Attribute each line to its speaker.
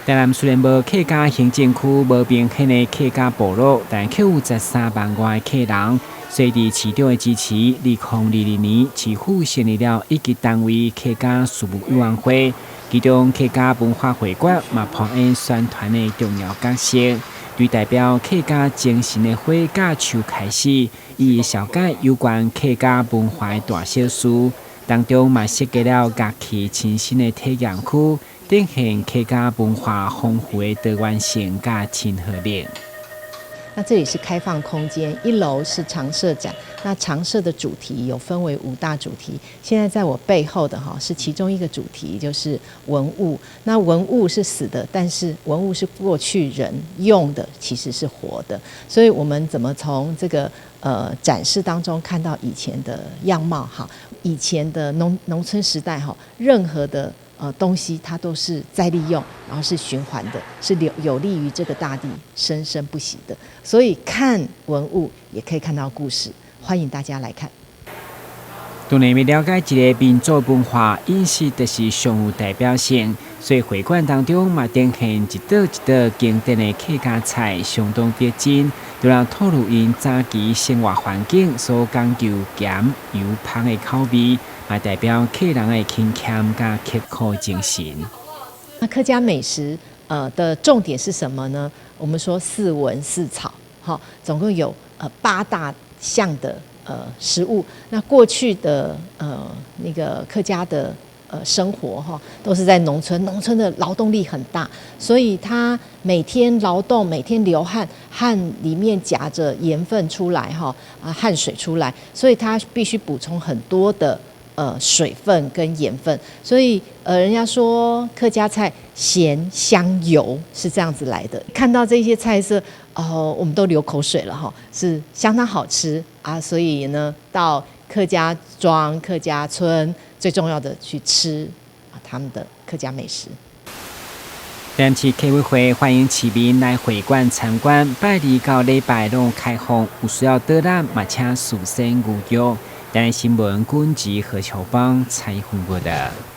Speaker 1: 台南雖然無客家行政區，無明顯的客家部落，但卻有13萬外客人。隨著市長的支持，2022年市府成立了一級單位客家事務委員會，其中客家文化會館嘛扮演宣傳的重要角色。對代表客家精神的花甲樹開始，伊紹介有關客家文化的大小事，當中嘛設計了樂器親身的體驗區，展現客家文化豐富的多元性佮親和力。
Speaker 2: 那這裡是開放空間，一樓是常設展。那常設的主題有分為五大主題。現在在我背後的哈是其中一個主題，就是文物。那文物是死的，但是文物是過去人用的，其實是活的。所以我們怎麼從這個展示當中看到以前的樣貌？哈，以前的農村時代哈，任何的東西它都是再利用，然後是循環的，是有利於這個大地生生不息的。所以看文物也可以看到故事，歡迎大家來看。
Speaker 1: 當然，欲了解一個民族文化，飲食就是上有代表性。所以會館當中嘛，展現一道一道經典的客家菜，相當逼真，就讓透露𪜶早期生活環境所講究鹹油芳的口味，嘛代表客人的勤儉佮刻苦精神。
Speaker 2: 那客家美食的重點是什麼呢？我們說四文四草，好，總共有八大項的食物。那過去的那個客家的生活哈，都是在農村，農村的勞動力很大，所以他每天勞動，每天流汗，汗裡面夾着鹽分出來哈，啊汗水出來，所以他必須補充很多的水分跟鹽分，所以人家說客家菜鹹香油是這樣子來的。看到這些菜色，哦，我們都流口水了哈，是相當好吃啊。所以呢，到客家莊、客家村，最重要的去吃啊他們的客家美食。
Speaker 1: 台南市客委會歡迎市民來會館參觀，拜二到禮拜攏開放，有需要導覽嘛，請事先預約。台南新聞君吉何秋芳採訪報道。